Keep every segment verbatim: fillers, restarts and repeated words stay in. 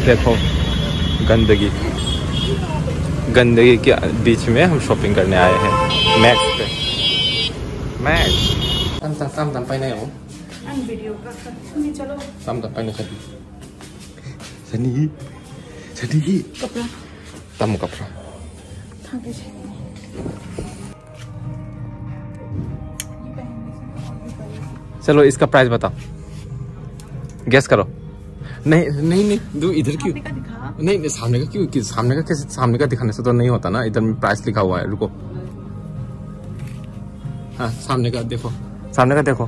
देखो, गंदगी, गंदगी के बीच में हम शॉपिंग करने आए हैं मैक्स पे। Max. Tam tam tam tam paina yo. Ang video ka. Sini chalo. Tam tam paina sadi. Sani. Sani. Kapra. Tam kapra. Thang ke. चलो, इसका प्राइस बताओ, गेस करो। नहीं नहीं नहीं, तू इधर क्यों? सामने का दिखा। नहीं नहीं, सामने का क्यों, क्यों? सामने का कैसे? सामने का दिखाने से तो नहीं होता ना। इधर में प्राइस लिखा हुआ है, रुको। हाँ, सामने का देखो, सामने का देखो,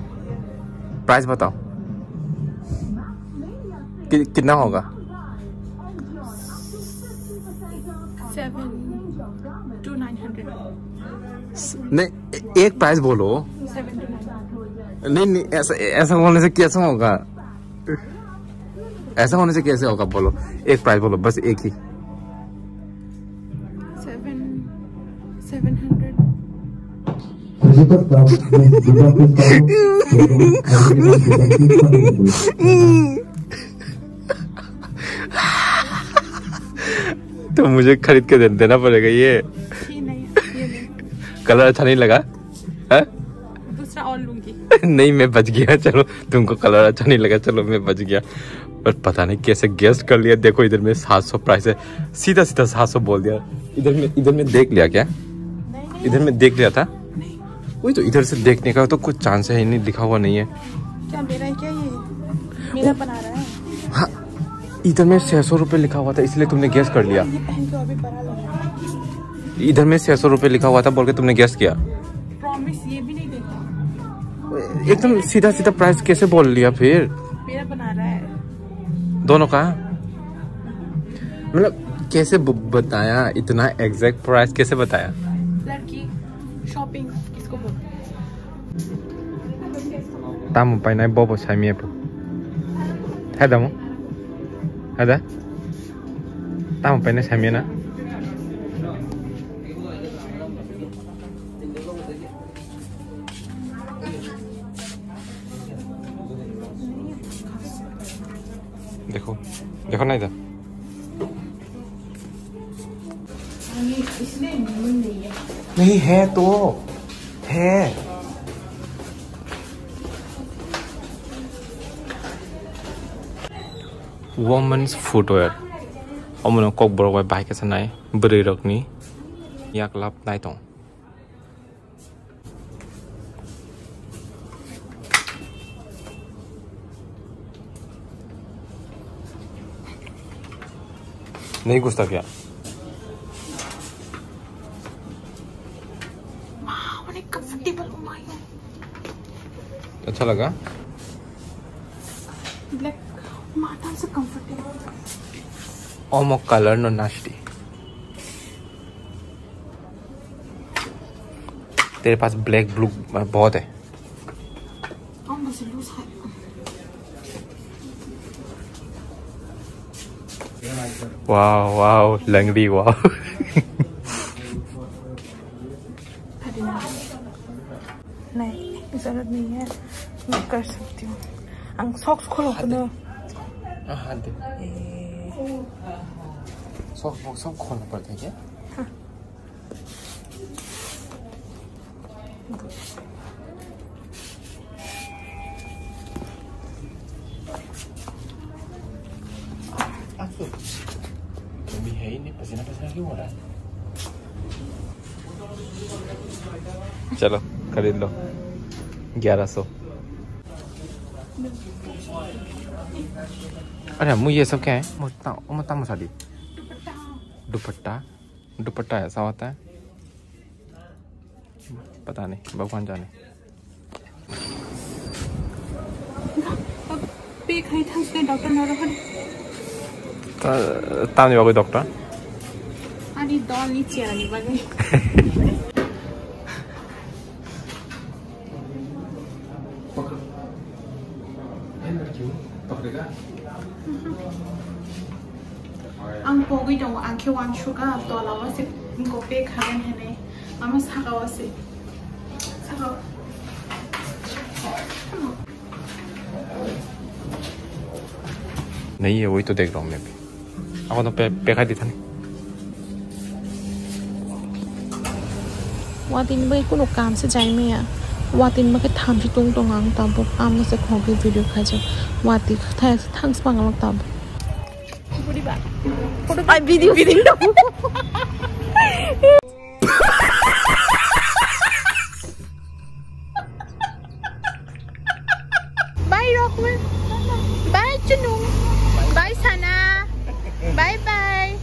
प्राइस बताओ। कि, कितना होगा? Seven to nine hundred। नहीं, ए-, एक प्राइस बोलो। Seven to nine hundred। नहीं नहीं, ऐसा, ऐसा बोलने से कैसा होगा? ऐसा होने से कैसे होगा? बोलो, एक प्राइस बोलो, बस एक ही। Seven, seven hundred। तो मुझे खरीद के दे, देना पड़ेगा ये। ये नहीं, ये नहीं। कलर अच्छा नहीं लगा? हाँ? दूसरा और लूंगी। नहीं, मैं बच गया, चलो, तुमको कलर अच्छा नहीं लगा, चलो, मैं बच गया। पर पता नहीं कैसे गेस कर लिया। देखो, इधर में सात सौ प्राइस है, सीधा सीधा सात सौ बोल दिया। इधर में, इधर में देख लिया क्या? नहीं, नहीं। इधर में देख लिया था। नहीं। वही तो, इधर से देखने का तो कुछ चांस है ही नहीं, लिखा हुआ नहीं है। क्या मेरा है क्या ये? मेरा बना रहा है। हाँ, इधर में छह सौ रुपये लिखा हुआ था, इसलिए तुमने गेस कर लिया। ये पहन के अभी बड़ा लग रहा है। इधर में छह सौ रुपये लिखा हुआ था बोल के तुमने गेस किया। प्रॉमिस ये भी नहीं देखा। एकदम सीधा सीधा प्राइस कैसे बोल लिया फिर? मेरा बना रहा है। दोनों का? मतलब, कैसे ब-, बताया, इतना एग्जैक्ट प्राइस कैसे बताया? लड़की शॉपिंग किसको बोलते हैं? Tamo painai bobo saimia po. Heda mo? Heda? Tamo painai saimia na? Dekho, dekho na ida. नहीं है तो है। Women's footwear. Omono kokborok bai bai khe sanai bwrwi rokni yak lap nai tong. नहीं घुसता क्या? Wow, what a comfortable, oh my God. अच्छा लगा? Black, माता से comfortable। Omo color no nasty। तेरे पास ब्लैक ब्लू बहुत है। Wow, wow, लंगड़ी, wow। नहीं, जरूरत नहीं है, मैं कर सकती हूँ। अंग socks खोलो अपने। हाँ, हाँ, दे। ए। Socks, वो सब खोलना पड़ता है क्या? हाँ। चलो, खरीद लो। ग्यारह सौ। अरे, अम्मू, ये सब क्या है? मो ता-, मो ता-, मो साड़ी। दुपट्टा। दुपट्टा। दुपट्टा ऐसा होता है? पता नहीं, भगवान जाने। Pe khai thang sini doctor na rohor. Ta-, tamni bagwi doctor? Ani dol ni chair ni bagwi. Ang pogwi tongo, ang khe uansukha, tola o se wngkok pe khagan hinwi, ama saka o se, saka o. नहीं है, वही तो देख रहा हूँ मैं भी। Ako no pe, pe khai di thani. Watini bai kuno kam se jai maya. Watini bai tham se tung tong ang tabuk. Amo se khogwi video khaijak. Wati thai thang spang ang tabuk. Ai video video. Bye, Rohul. Bye, Chunung. Bye, Sana. Bye, bye.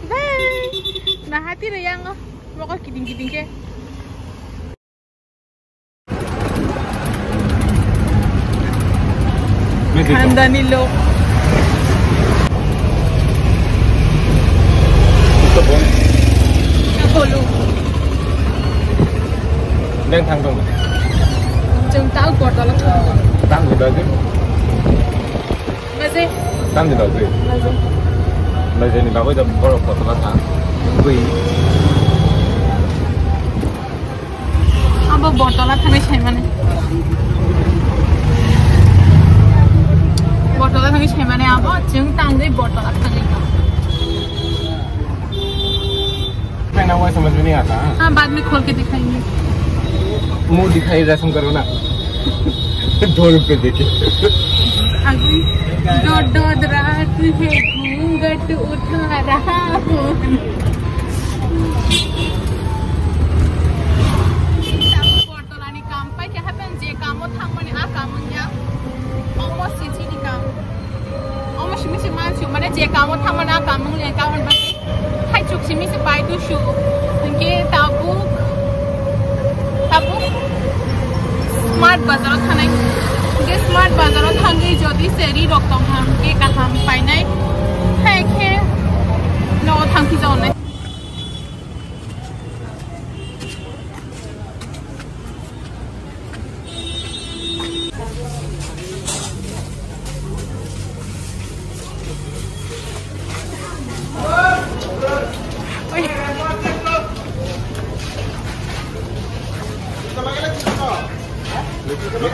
Bye. Nahati reyang. Moko kiting kiting ke. Khandani lok. Bolu. Neng thang dong. Jeng tau kor dala thang. Tang dong. Maze. Tang dong. Maze. Maze ni bagoi da borok kotola thang. Bui. Abo Bortola thangwi saimani. Bortola thangwi saimani abo chwng tangwi Bortola thangwi. Pehna hua hai samajh mein nahi aata. Haan, baad mein khol ke dikhayenge. Muh dikhai rasam karo na. Do rupye deke. Agui. Do do raat hai ghoongat utha raha hoon. Bortolani kam pai khe happen je kamo thangmani a kam wngya. Omo sijini kam. Omo simi simi mansi mane je kamo thangmani a kam wngya kam wngya. Hai chuk simi se pai tu shu. Hingke tabuk tabuk smart bazar o thanai. Hingke smart bazar o thangwi jodi seri rok tong ham ke kaham painai. Hai khe no thangpi jawnai.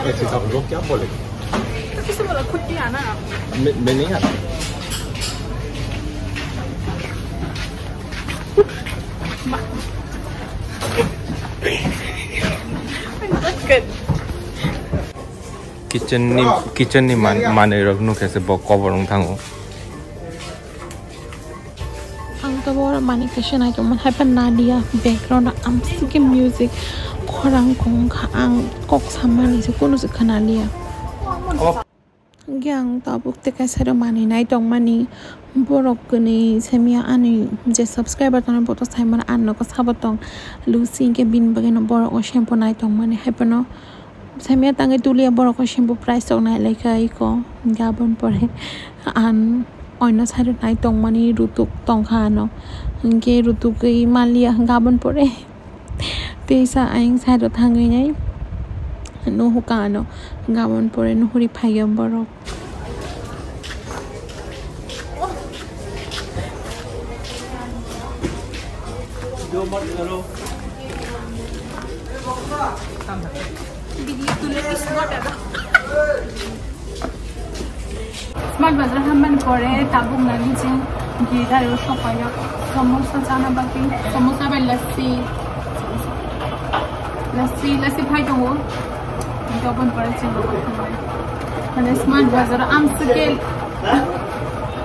ये ऐसे सब लोग क्या बोले? तो किसी बोला खुद भी आना। मैं, मैं नहीं आता। Kitchen ni, kitchen ni man, manwi rok nukhe se bo kobor wng thango. Ang to bo manwi kaisa naitongmani hai phan naliya, background o amsike music khorang kong kha, ang kok samani se kunu se khwnaliya. Hingke ang tabuk tei kaisa rok manwi nai tongmani, borok kwnwi semiya ani je subscriber tongnai bo to saimano, ani nogo sabo tong Lucy, hingke bini bagwi no borok o shampoo nai tongmani hai phano semiya tangwi tuliya borok o shampoo price rok nai lai kha iko, hingke aboni pore ang oino side o nai tongmani Rutuk tongkha ano, hingke Rutuk gwi manliya hingke aboni pore. Teisa ayang side o thangwi nai nuhuka ano, gabon pore nuhuri phaiya borok. Smart Bazar hamani pore tabuk nani chwng gidaro sopayo samosa chana bagwi, samosa bai lassi, lassi, lassi phai tongo. Dobon pore chwng mane Smart Bazar amsike,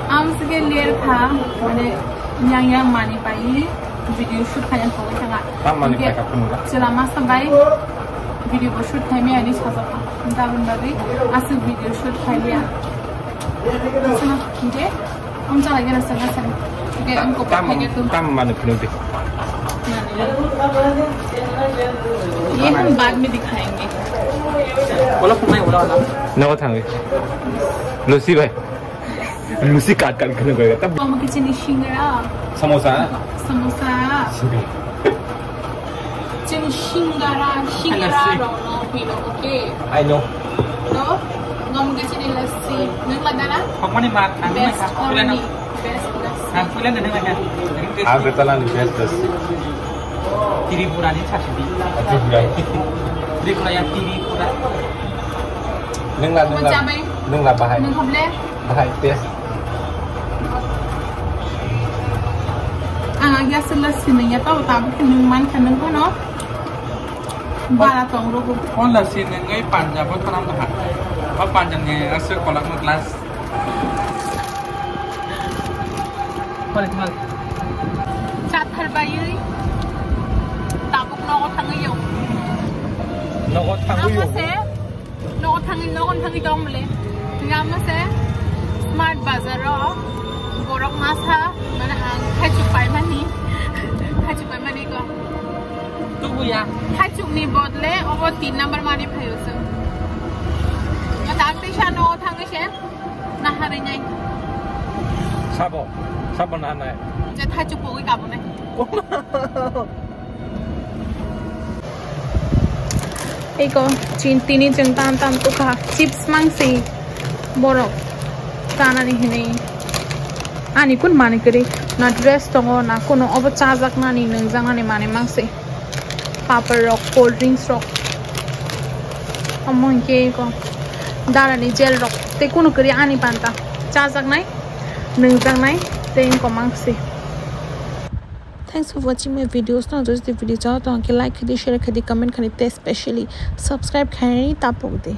amsike ler kha, mane yang yang mani pai video shoot khaina thangwi thanga. Tam mani pai kha phunukha. Chwla masa bai video bo shoot khaimaya hinwi sajak kha. Gabon bagwi aswk video shoot khailiya. Aswkno hingke, um, chala gera saka saka. Hingke ang kopor khaikhe tum. Tam manu phunuk di. Ye hum baad mein dikhayenge. Wala phunai wala wala. Nogo thangwi. Lucy bhai. Lucy kat kat khana gaya. Tab. Mama kichini singara. Samosa. Samosa. Singara. Chini singara, singara lassi. Rok no pino, okay. I know. To, ngam kichini lassi. Nang ladana? Pokmani mak, ang best mak, only. Best lassi. Ang puila na nang mak. Ang betala ni best lassi. Tripura ni chasidi. Tripura. Tripura ya Tripura. Nang la, nang la. Macam apa? Nung la bahai. Nung khamle? Bahai test. Ang agi asal la sinang ya tau, tabu khe nung man kha nung kono. Bara tong rogo. Kon la sinang ngai Punjab o thanam da ha. Ba Punjab ni asal kolak no glass. Balik mal. Chathar bayui. Tabuk nogo thangwi yo. Nogo thangwi yo. Amo se. Nogo thangwi, nogo thangwi tong bole. Nga mo se smart bazar o borok masa, mane ang khaichuk paimani, khaichuk paimani ko. Tubuya. Khaichuk ni bodle obo tin number mani phayo se. Nga tak tisa nogo thangwi se naharwi nai. Sabo, sabo naharnai. Je khaichuk pogwi kabonai. Eko chin tini chwng tam tam tukha chips mangsi borok chanani hinwi ani kun mani kwrwi na dress tongo na kuno obo chajaknani nungjaknani mani mangsi papar rok cold drinks rok omo hinkhe eko darani gel rok tei kuno kwrwi ani panta chajaknai nungjaknai tei eko mangsi. Thanks for watching my videos. Nang jodi video chao tong khe like khadi, share khadi, comment khadi, tei specially subscribe khainani tapok di.